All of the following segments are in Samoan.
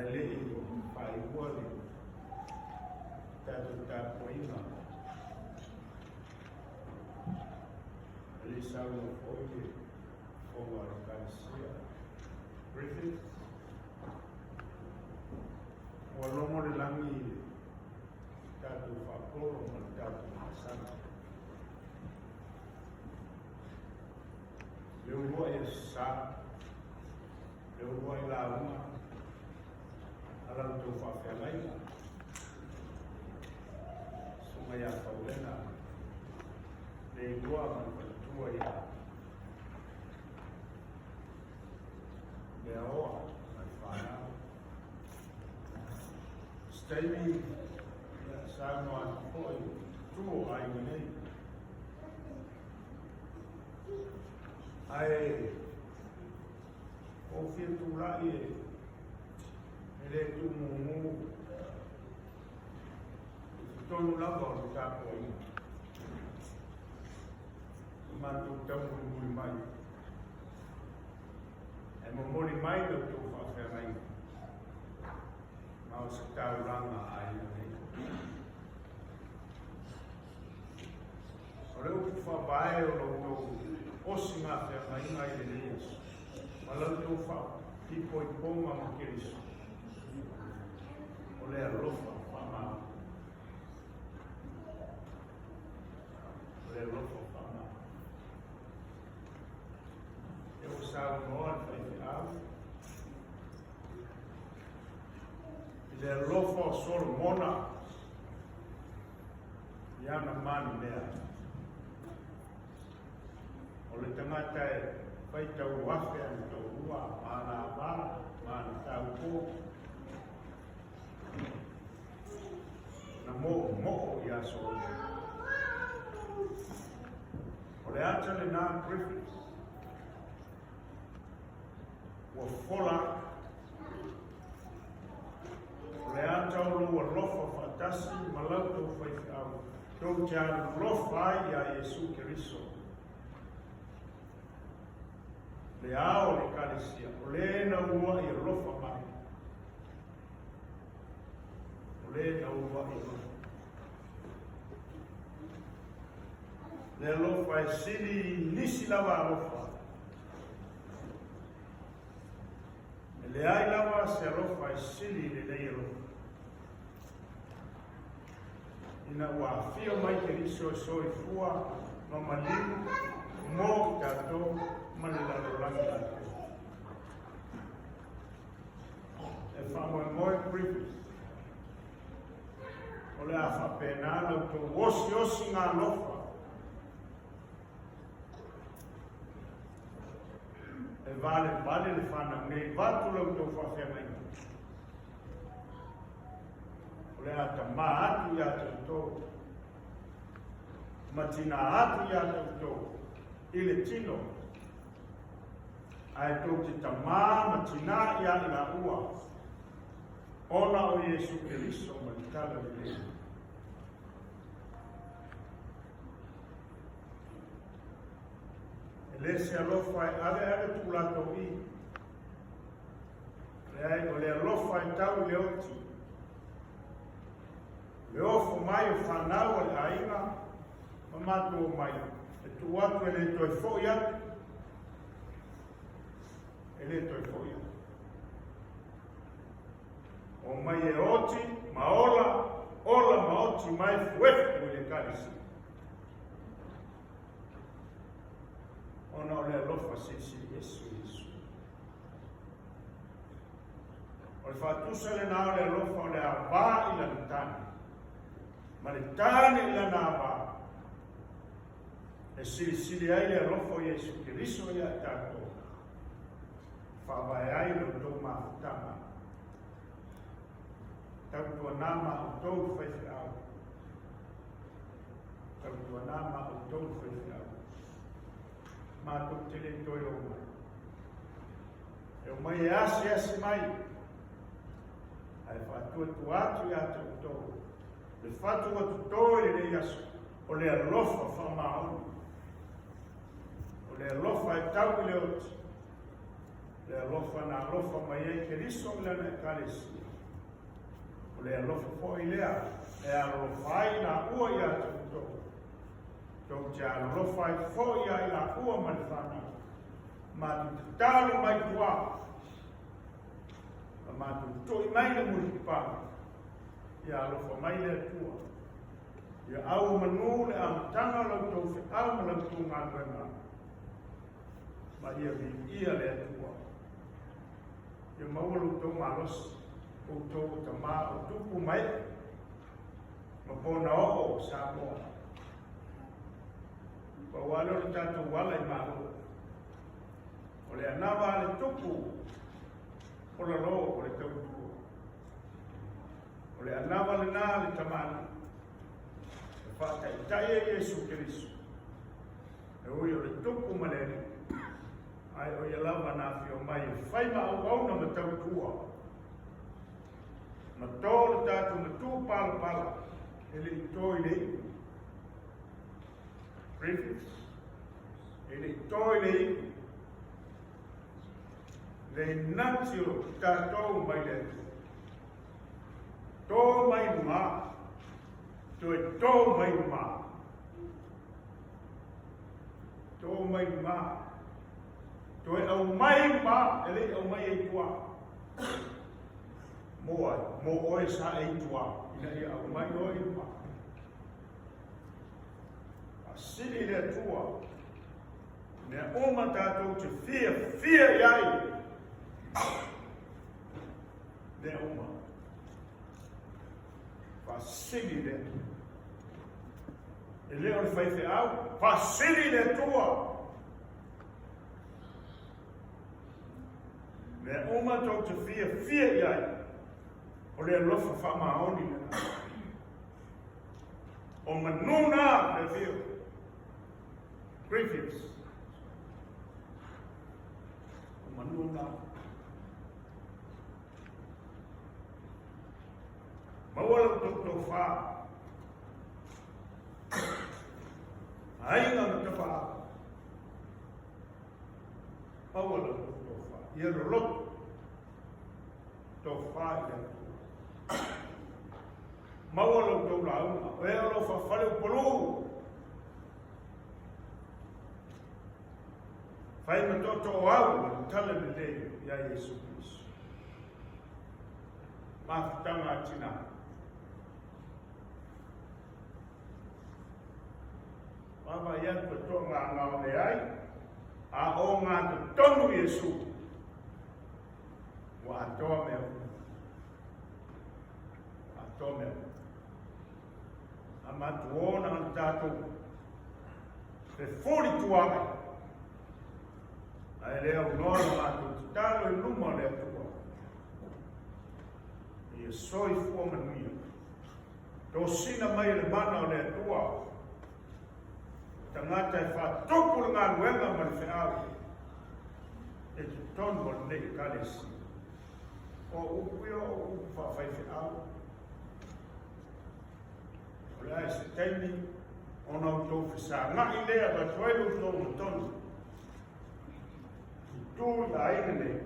Ae le i faaiua le tatou tapuaiga, e le i saunoa foi le fofoga o le Ekalesia Griffith, ua logo le lagi i le tatou faapolo ma le tatou faasagi. Le uluai aso sa, le uluai lauga a la outou faafeagaiga, Susuga ia Faulena Leilua ma le faletua ia Leaoa ma le fanau. Se taimi saunoa atu foi tu o aiga nei. Ae ua ou fia tulai e le tuumumu i totonu lava o le tapuaiga. I matou taumolimoli mai. E momoli mai la outou faafeagaiga ma o se taulaga a aiga nei. O le upu faavae o la outou osigafeagaiga i lenei aso, ma la outou faapipoipoga ma Keriso, o le alofa faamaoni. O le alofa faamaoni. E ua saunoa le faifeau i le alofa o Solomona i ana manumea. O le tagata e faitau afe ana toalua ma ana ava ma ana taupō, na moʻomoʻo iā Solomona. O le ata lenā Griffiths, ua fola O le ata o lou alofa faatasi ma lau tou faifeau, tou te alolofa ai iā Iesu Keriso, le Ao o le Ekalesia, o le na uluaʻi alofa mai, o le na uluaʻi alofa. Le alofa e sili i nisi lava alofa. E leai lava se alofa e sili i lenei alofa. Ina ua afio mai Keriso e soifua ma maliu mo i tatou ma le lalolagi atoa. E faamoemoe Griffith, o le a faapena la outou osiosiga alofa E valevale le fanau nei, vaeatu la outou faafeagaiga. O le a tamā atu iā te outou, ma tinā atu iā te outou i le tino, ae tou te tamā ma tinā iā i laua, ona o Iesu Keriso ma le Tala Lelei. E le se alofa e ave ave tu latou i. Leai, o le alofa e tau i le oti. Le ofo mai o fanau a le aiga ma matou omai, e tuu atu e le toe foi atu. E le toe foi atu. Omai e oti ma ola, ola ma oti ma efuefu i le Ekalesia. Ona o le alofa silisili ese o Iesu. O le faatusa lenā o le alofa o le avā i lana tane, ma le tane i lana avā, e silisili ai le alofa o Iesu Keriso iā i tatou, e faavae ai lo outou mafutaga. Tautuanā ma outou faifeau. Tautuanā ma outou faifeau. Matou te le toe o mai. E o mai e asiasi mai, ae faatuatua atu iā te outou, le fatu ua totō i lenei aso, o le alofa faamaoni, o le alofa e tau i le oti. Le alofa na alofa mai ai Keriso i lana Ekalesia. O le alofa foi lea e alolofa ai laua ia te outou. Tou te alolofa ai foi ia i laua ma le fanau. Matou tatalo mai tua, ma matou tui mai le mulipapaga, ia alofa mai le Atua. Ia au manu le amataga o la outou feau ma la outou galuega, ma ia viia le Atua. Ia maua lo outou malosi, outou o tamā o tupu ma ee, ma pona oo o Samoa. Pau lava lea o le tatou ala i Malo. O le anava a le tupu o lalo o le tautua. O le anava lena a le tamalii e faataitai ai Iesu Keriso. E ui o le tupu ma le alii, ae o ia lava na afio mai e fai ma auauna ma tautua. Ma tō le tatou matu palapala e le i tō i le iu. Griffiths, e le i tō i le iu. Le inati o tatou mai le Atua. Tō mai luma, toe tō mai luma. Tō mai luma, toe aumai luma, e le i aumai ai tua. Mo ai, mo oe sa e i tua, ina ia aumai oe i luma. Faasili le Atua, mea uma tatou te fiafia i ai. Mea uma. Faasili le Atua. E le o le faifeau, faasili le Atua. Mea uma tou te fiafia i ai, o le alofa faamaoni lena. O manu na, Fairfield. Griffiths. O manu na. Maua lau tou tofa. Aiga ma tapaau. Maua lau tou tofa. Ia loloto. Tofa i le Atua. Maua la outou lauga, o ea o lo o faafale upolu. Fai ma tootoo au o le tala lelei ia Iesu Keriso. Mafutaga a tina. Vaavaai atu e toagaogao leai, a o ngā totonu Iesu. Ua atoa mea uma. Atoa mea uma. A matuona o le tatou fefuli tuae. Ae le aunoa le matou tatalo i luma o le Atua. Ia soifua manuia. Tosina mai e le mana o le Atua. Tagata e faatupu le galuega ma le feau e totonu o lenei Ekalesia. O upu ia o upu faafaifeau. O le a i se taimi ona outou fesagai lea avatu ai lo outou matonu i tu i aiga nei.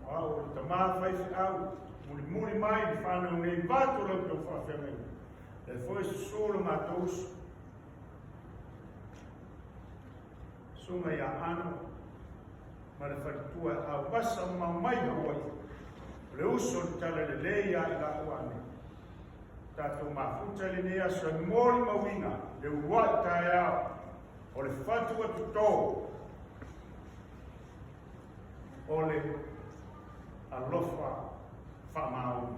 O au o le tamā faifeau, mulimuli mai le whanau nei vaeatu la outou faafeagaiga. E foi susu lo matou uso. Susuga ia Ano ma le faletua e auasa mamao mai Hawaii. O le uso o le tala lelei ia i laua ane. Tatou mafuta i lenei aso e molimauina le uluai taeao o le fatu ua toto o le alofa faamaoni.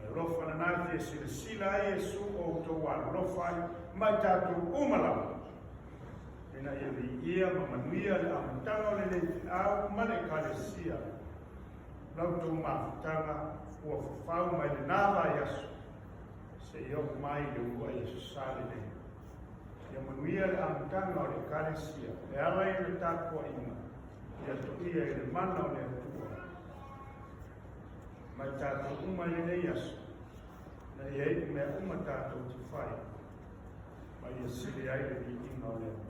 Le alofa lena e fia silasila ai Iesu o outou alofa ai ma i tatou uma lava, ina ia viia ma manuia le amataga o lenei feau ma le Ekalesia. La outou mafutaga ua fafau mai lena vaiaso seia oo mai i le uluai Aso Sa lenei. Ia manuia le amataga o le Ekalesia e ala i le tapuaiga, ia toia i le mana o le Atua. Ma i tatou uma i lenei aso, na ia iu mea uma tatou te fai, ma ia sili ai le viiga o le Atua.